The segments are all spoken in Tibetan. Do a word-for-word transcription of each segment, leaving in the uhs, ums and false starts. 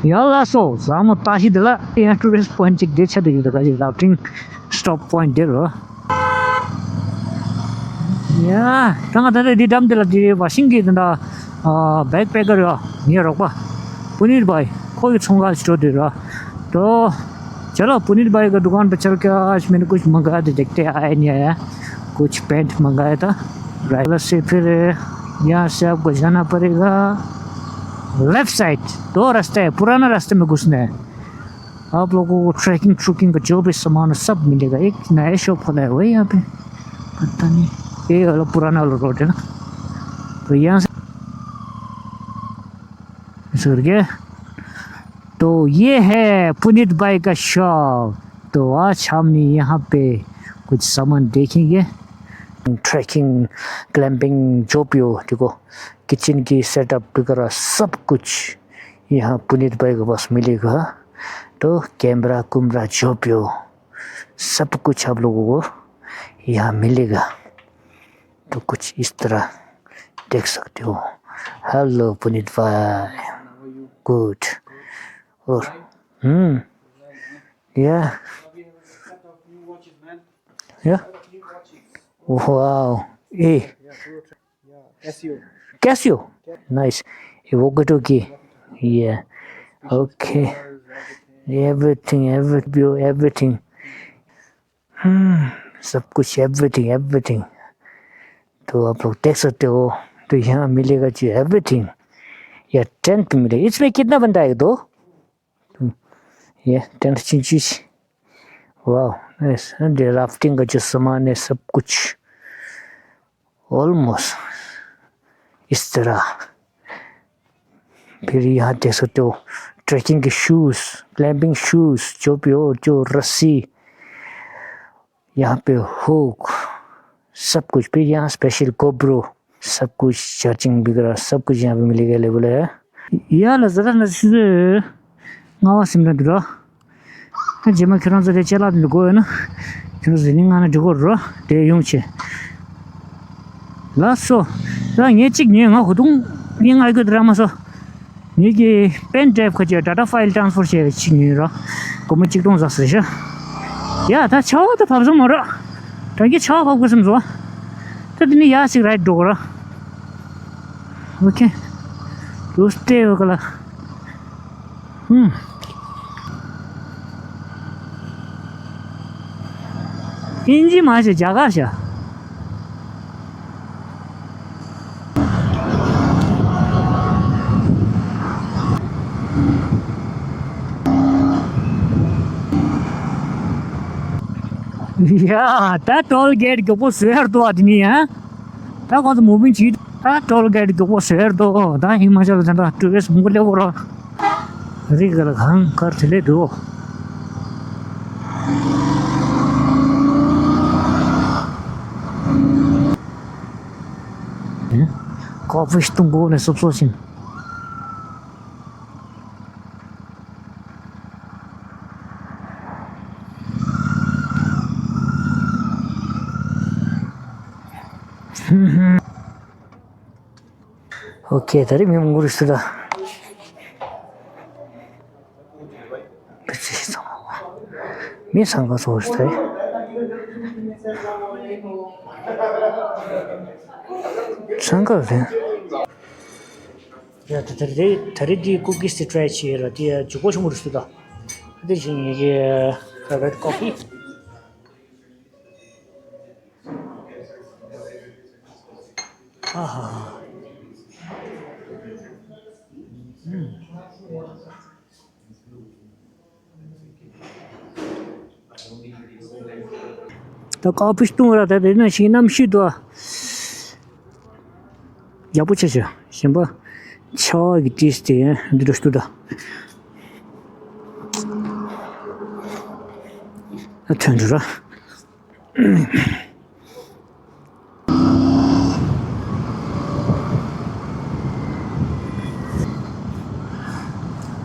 ཡ་ལགས་སོ། བཟང་མོ་བལྟ་ཤི་འདི་ལ་ཡང་ཊུ་རི་སི་ཊི་པོ་ཡིན་ཊི་གཅིག་དེ་ཆ་དེ་ཡོད། ད་ག་ཅིག་རབ་ཏིང་སི་ཊོབ་པོ་ཡིན་ཊི་དེ་རོ། ཡ། ད་ང་ད་ལྟ་འདི་འགྲམ་འདི་ལ་འདི་ཝ་ཤིང་གི་དེ་འདྲ་ཨ་བེག་པེ་ཀར་ཡོད། ངའི་རོགས་པ་པུ་ནིད་བྷའི་ཁོ་གི་ཚོང་ཁང་ཞིག་འགྲོ་འདོད་རོ། ཏོ། चलो पुनीत भाई का दुकान पे चल के आज मैंने कुछ मंगाया तो देखते हैं आया नहीं आया। कुछ पैंट मंगाया था। राइट से फिर यहाँ से आपको जाना पड़ेगा लेफ्ट साइड। दो रास्ता है, पुराना रास्ते में घुसना है। आप लोगों को ट्रैकिंग ट्रुकिंग का जो भी सामान है, सब मिलेगा। एक नया शॉप खोला है वही यहाँ पे, पता नहीं। ये वाला पुराना वाला रोड है ना, तो यहाँ से ऐसे करके। तो ये है पुनीत भाई का शॉप। तो आज हमने यहाँ पे कुछ सामान देखेंगे। ट्रैकिंग, क्लैंपिंग, जो भी हो, देखो, किचन की सेटअप वगैरह सब कुछ यहाँ पुनीत भाई के पास मिलेगा। तो कैमरा कुमरा जो भी हो, सब कुछ आप लोगों को यहाँ मिलेगा। तो कुछ इस तरह देख सकते हो। हेलो पुनीत भाई। गुड। और hmm. Yeah. Yeah. Wow. A. Casio. Nice. ये walkie talkie. Yeah. Okay. Everything, every view, everything. Hmm, सब कुछ, एवरीथिंग, एवरीथिंग। तो आप लोग देख सकते हो, तो यहाँ मिलेगा जी एवरीथिंग। या टेंट मिलेगा। इसमें कितना बनता है? दो? ये टेंट चिंचिस। वाह, नाइस। राफ्टिंग का जो सामान है, सब कुछ ऑलमोस्ट इस तरह। फिर यहाँ देख सकते हो, ट्रैकिंग के शूज, क्लाइंबिंग शूज, जो भी हो, जो रस्सी, यहाँ पे हुक, सब कुछ। फिर यहाँ स्पेशल गोप्रो, सब कुछ, चार्जिंग वगैरह सब कुछ यहाँ पे मिलेगा, अवेलेबल है। या ལ་ཟ་ད་ན་སུ་ང་བ་སེམས་ན་འདུག་ར། ད་རྗེས་མ་ཁྱོད་རང་ཚོ་དེ་ཅ་ལག་དེ་འདྲ་དགོས་ཡོད་ན། ཁྱོད་རང་ཚོ་ནི་ང་ན་འགྲིག་གོ་རོ། དེ་ཡོང་ཆེ། ལགས་སོ། ད་ངས་གཅིག་ཉོས། ང་ཧུ་དུང་ངས་ང་ཡོད་ར་མ་སོ། ངེད་ཀྱི་པེན་ཌྲའིབ་ཁ་ཅིག་ཌ་ཊ་ཕའིལ་ཊ་རན་སི་ཕར་བྱས་པའི་ཆེད་ཉོས་ར། སྒོར་མོ་གཅིག་སྟོང་ཙམ་ཟེར་ཤག་ཡ་ད་ཆར་པ་ད་བབས་སོང་མ་ར། ད་ངས་ཆར་པ་བབས་དགོས་བསམ་སོང་། ད་དེ་ནས་ཡར་ཞིག་རའིཌ་འགྲོ་དགོས་ར། ཨོ་ཁེ། རུ་སྟེ་བ་ག་ལ། ཧུམ། ཨིན་ཇི་མ་བྱེད་རྒྱ་གར་བྱ། ཡ། ད་ཊོལ་གེ་ཊི་མགྱོགས་པོ་བཟོས་ཡར་འདུག་ཨ། དེ་ནས་ཡ། ད་ཁོང་ཚོ་མུ་བིང་བྱེད། ད་ཊོལ་གེ་ཊི་མགྱོགས་པོ་བཟོས་ཡར་འདུག་ད་ཧི་མ་ཅལ་ལ་ད་ཊུ་རི་སི་ཊི་མང་པོ་སླེབས་ཡོད་ར། རི་ག་ལ་གང་གར་དེ་ལས་འདུག་ཀོ་ཕི་བཏུང་གོ་ནས་སོབ་སོབ་ཕྱིན། ཨོ་ཁེ། ད་རེས་མི་མང་པོ་རེད་ཤག་ད། མི་སང་ག་སོང་ཤག་ད། སང་ག་རེད། ཡ་ད་ད་རེས་ད་རེས་འདི་ཀུ་ཀིས་དེ་ཊ་རའི་བྱས་ཡོད་ར། དེ་ཡ་ལྗིད་ཁོག་ཆེན་པོ་རེད་ཤག་ད། དེ་བཞིན་ངེད་ཀྱི་རེཌ་ཀོ་ཕི། ཨ་ཧ། ཨུམ། ད་ཀོ་ཕི་བཏུང་ར། ད་དེ་ན་ཞིག་གནམ་གཤིས་འདུག་ཨ། ཡག་པོ་ཆགས་ཤག་གཞན་པ་ཆར་པ་གི་དུས་དེ་འདི་འདྲ་ཞིག་འདུག་ད། ཨ་ཐོན་འགྲོ་ར།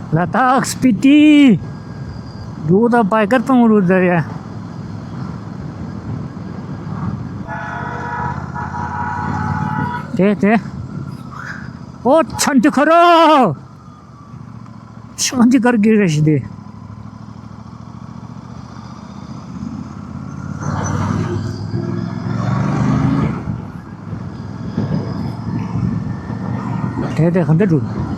लद्दाख, स्पीति। दूर बाइकर तो उड़ उधर है। दे, दे। ओ, छंट करो। ཤང་འདི་གར་གི་རེ་ཞིག་དེ། དེ་དེ་ག་འདྲ་འགྲོ།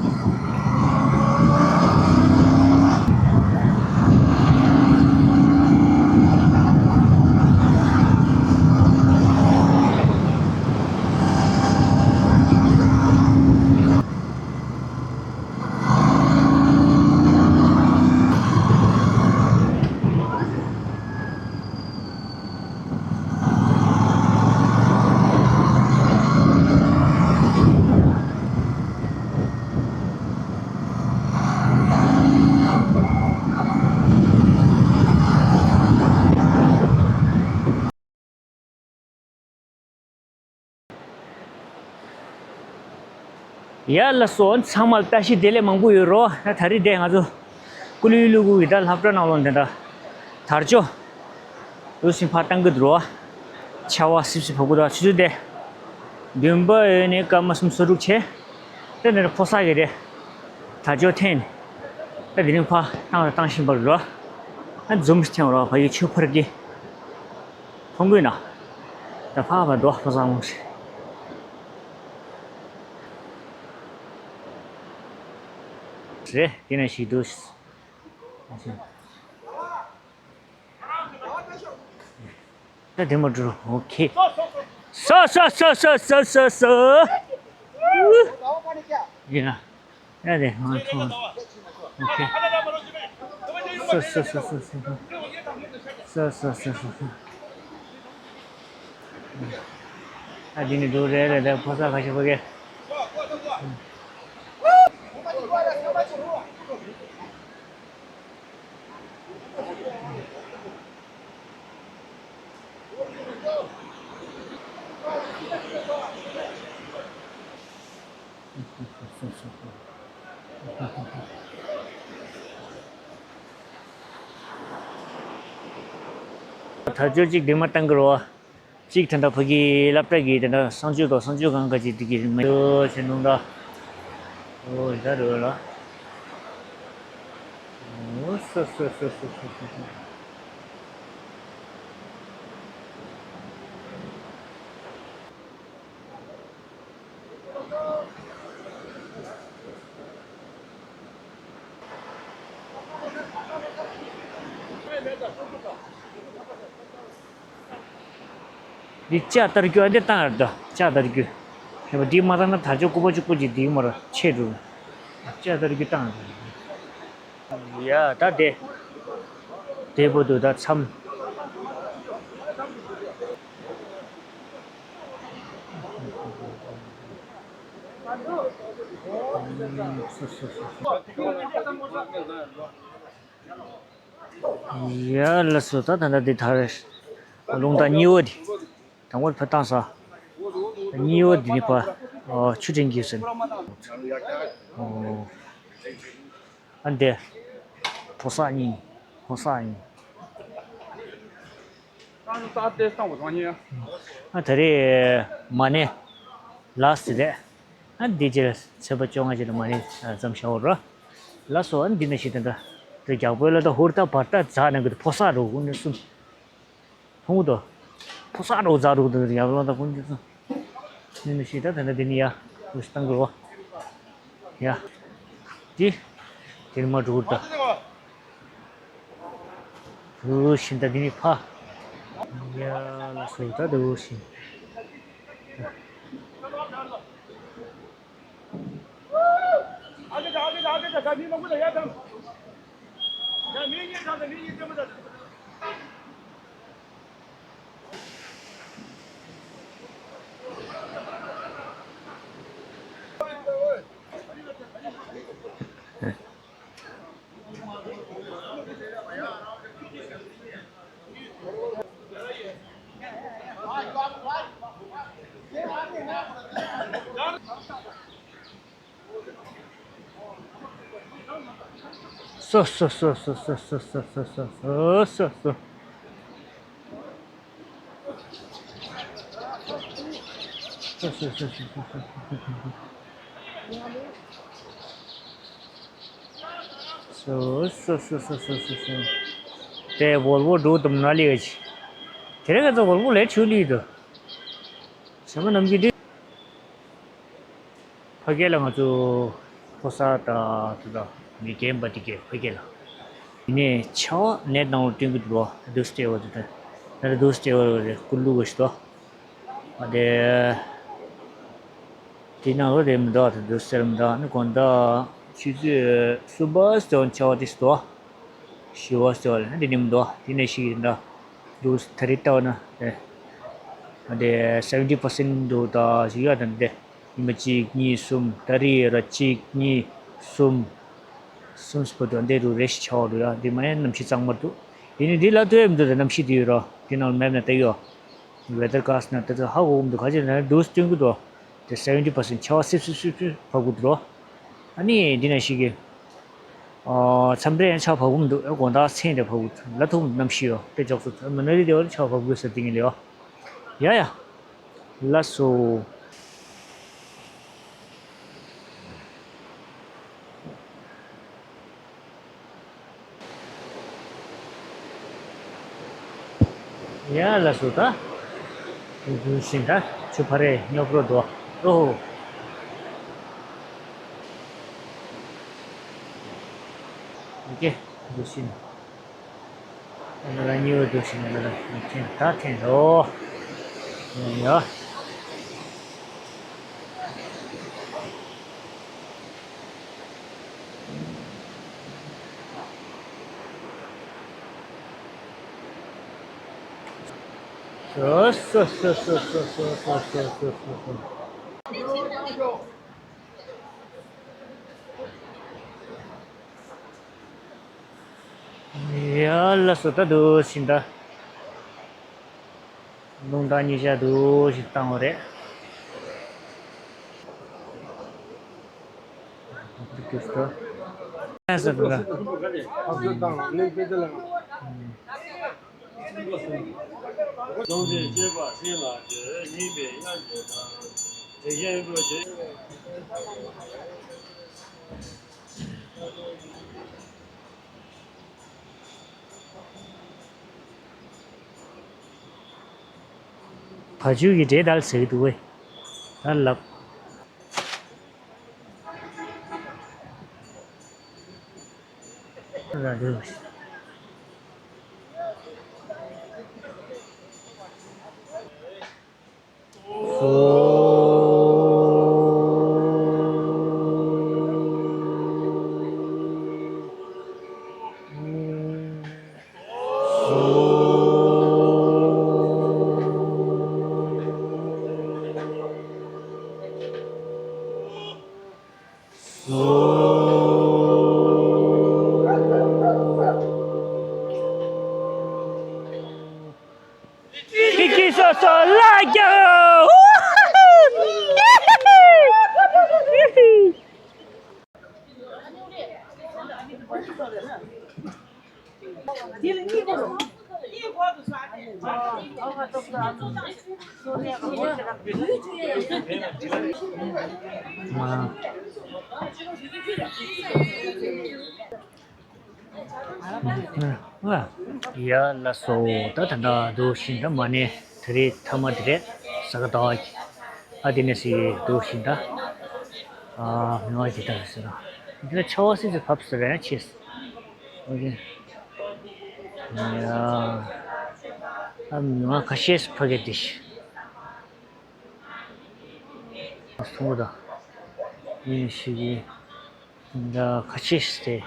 ཡ་ལགས་སོ། ཚང་མ་ལ་བཀྲ་ཤིས་བདེ་ལེགས་མང་པོ་ཡོད་རོ། ད་ད་རེས་དེ་ང་ཚོ་ཀུ་ལུ་ལུ་གུ་གི་ད་སློབ་གྲྭ་ནང་ལོགས་འདི་འདྲ་དར་ལྕོག་འུ་སིམ་ཕ་བཏང་གི་འདུག་རོ། ཆར་པ་སིབ་སིབ་ཕོག་གི་འདུག་ཆུ་ཚོད་དེ་བདུན་པ་ཡོལ་ནས་སྐར་མ་སུམ་ཅུ་སོ་དྲུག་བྱས། ད་འདི་འདྲ་ཕོ་གསར་གི་རེད། དར་ལྕོག་འཐེན། ད་དེ་རིང་ཕ་བཏང་ལ་བཏང་བཞིན་པ་རོ། ཨ་འཛུམ་ཞིག་འཐེན་རོ། ཕ་ཡི་ཆོས་ཕར་གི་ཕུང་དགོས་ན། ད་ཕ་བ་འགྲོ་ཕོ་གསར་མོ་རེད། དེ་ན་ཞིག་འདུག་ད་དེ་མ་འགྲོ། ཨོ་ཁེ། སོ་སོ་སོ་སོ། ཡིན་ན། ཡ་རེད། ང་ཐོང་། ཨོ་ཁེ། སོ་སོ་སོ་སོ་སོ། སོ་སོ་སོ་སོ་སོ། ཨ་འདི་ནི་འགྲོ་རེད་རེད། ད་ཕོ་གསར་ཁ་ཤས་ཕ་གི། དར་ལྕོག་གཅིག་འདི་མ་བཏང་གི་རོ། གཅིག་ད་ལྟ་ཕ་གི་སློབ་གྲྭ་གི་ད་ལྟ་གསང་སྤྱོད་དང་གསང་སྤྱོད་ཁང་ག་ཅིག་འདི་གི་མི་ཡོད་ཆེ་ནོ་འདྲ། ཨོ་ད་རོ་ལ། ཨོ་སོ་སོ་སོ། འདི་ལྕགས་བསྟར་རྒྱུ། ཨ་འདི་བཏང་ཡར་འདུག་ལྕགས་བསྟར་རྒྱུ། ཡ་འདི་མ་བཏང་ན་དར་ལྕོག་ལྐུགས་པ་གཅིག་པོ་ཅིག་འདི་མར་ཆད་འགྲོ། ལྕགས་བསྟར་རྒྱུ་བཏང་ཡ། ད་དེ་དེ་བོ་འདུག་ད་མཚམས། ཡ་ལགས་སོ། ད་ད་ལྟ་འདི་དར་རླུང་རྟ་གཉིས་པ་འདི། དང་པོ་ཕར་བཏང་ས། གཉིས་པ་འདི་ནི་ཕར་ཆུ་ཕྲན་གྱི་ཟིན། ཨ་འདི་ཕོ་གསར་གཉིས། ཕོ་གསར་གཉིས། ཨ་ད་རེས་མ་ཎི་ལ་སི་རེད། ཨ་འདི་རྗེས་ཚེས་པ་བཅོ་ལྔ་རྗེས་ལ་མ་ཎི་མཚམས་བཞག་འོ་ར། ལགས་སོ། ཨ་འདི་ནང་བཞིན་ད་ལྟ་རྒྱག་པོའི་ལ་ད་ཧུར་ཐག་བར་ཐག་འཛག་ནས་གི་ཕོ་གསར་རོ་ཀུན་ནས་གསུམ། ཕུང་པོ་དང་། ཕོ་གསར་རོ་འཛག་རོ་དང་ཡག་ལོ་ད་ཀུན་གྱི་ཚོ། ནི་ནི་ཤི་ད་ད་ད་དེ་ནི་ཡ། འུ་སི་བཏང་གི་རོ། ཡ། དེ། དེ་ནི་མ་འགྲོ་གི་ད། འུ་ཤི་ད་དེ་ནི་ཕ། ཡ་ལགས་སོ། ད་ད་འུ་ཤི། སོ་སོ་སོ། སོ་སོ་སོ། དེ་བོལ་བོ་འགྲོ་དུམ་ན་ལི་ག་ཅི། དེ་རེ་ག་ཚོ་བོལ་བོ་ལས་ཆུ་ལི་དུ། ཞག་ནམ་གྱི་དེ། ཕ་གི་ལ་ང་ཚོ་ཕོ་གསར་དང་དེ་དང་མི་རྒན་པ་དེ་གས་ཕ་གི་ལ། དེ་ནས་ཆ་བ་ནས་ནང་ལ་སྟོན་གྱི་འདུག་རོ། དུ་སྟེ་བ་དེ་དང་། ན་དུ་སྟེ་བ་རེ་ཀུ་ལུ་ག་ཤི་དོ། ཨ་དེ། དེ་ནང་ལོ་རེ་མི་འདུག་དེ་འདུག་ཟེར་མི་འདུག་ནི་དགོང་དག་ཆུ་ཚོད་གསུམ་པ་སྟོན་ཆ་བ་དེ་སྟོ། བཞི་བ་སྟོ་ལ་ནི་དེ་ནི་མི་འདུག་དེ་ནས་ཤིག་ཡིན་ད། འདུག་ད་རེས་ལྟ་བ་ན་དེ། ཨ་དེ་seventy percent འདུག་ད་ཞིག་ཡ་དང་དེ། ཉི་མ་གཅིག་གཉིས་གསུམ་ད་རེས་ར་གཅིག་གཉིས་གསུམ། གསུམ་སྤོ་དོན་དེ་རུ་རེ་ཞིག་ཆ་བ་རུ་ཡ་དེ་མ་ཡན་གནམ་གཤིས་གཙང་མ་འདུག་དེ་ནི་དེ་ལ་ལྟོས་ཡ་མི་འདུག་ད་གནམ་གཤིས་དེ་ཡོད་ར་དེ་ནང་མེད་ན་ལྟ་ཡོད། Weathercast ན་ད་ལྟ་ཧ་གོ་གོ་མི་འདུག་ག་ཅི་ན་འདུག་སྟོན་གི་འདུག་དེ་seventy percent ཆ་བ་སིབ་སིབ་སིབ་སིབ་བབས་གི་འདུག་ཨ་ནི་འདི་ན་ཞིག་གི་མཚམས་རེ་ཡང་ཆ་བབས་གི་མི་འདུག་དགོང་དག་མཚན་དེ་བབས་གི་འདུག་ལ་ཐུག་ནམ་ཤི་ཡོ་དཔེ་འཇོག་སོ་མ་ན་རི་དེ་བར་ཆ་བབས་གི་ཟེར་དེ་ངི་ལེ་ཡོ། ཡ་ཡ། ལ་སོ། ཡ་ལ་སོ་ད། དུ་ཤིན་ད་ཆུ་ཕ་རེ་ཉོབ་རོ་དོ། ཨོ། ཨོ་ཀེ། དུ་ཤིན། ཨ་ལ་ཉི་འོ་དུ་ཤིན་ཨ་ལ་ཁེན་ད་ཁེན་རོ། ཡ། ཡ་ལ་སོ་ད་དུ་ཤིན་ད། རླུང་རྟ་གཉིས་ཆ་དུ་ཞིག་བཏང་བ་རེད། བ་ཕྱུགས་ཀྱི་འདྲེ་དར་ཟེར་གྱི་འདུག་བས། ད་ལབ། ར་རུ། ཀི་ཀི་སོ་སོ་ལ་རྒྱག་ཡ་ལ་སོ་ད་ད་ད་འདུག་ཤིན་ད་མ་ནས་དེ་རེད་ཐ་མ་དེ་རེད་ས་ག་ད་ཨ་དེ་ནས་སི་འདུག་ཤིན་ད་ཨ་མི་བ་ཇི་ད་ཟེར་ན་འདི་ལ་ཆ་བ་སི་ཙི་ཕབ་ཟེར་ཡ་ཆེས་ཨོ་ཀེ་ཡ་ཨ་མི་བ་ཁ་ཤས་ཕ་གི་དེ་ཤི་སོང་བ་ད་ཡིན་ཤི་གི་འདྲ་ཁ་ཆེ་སྟེ།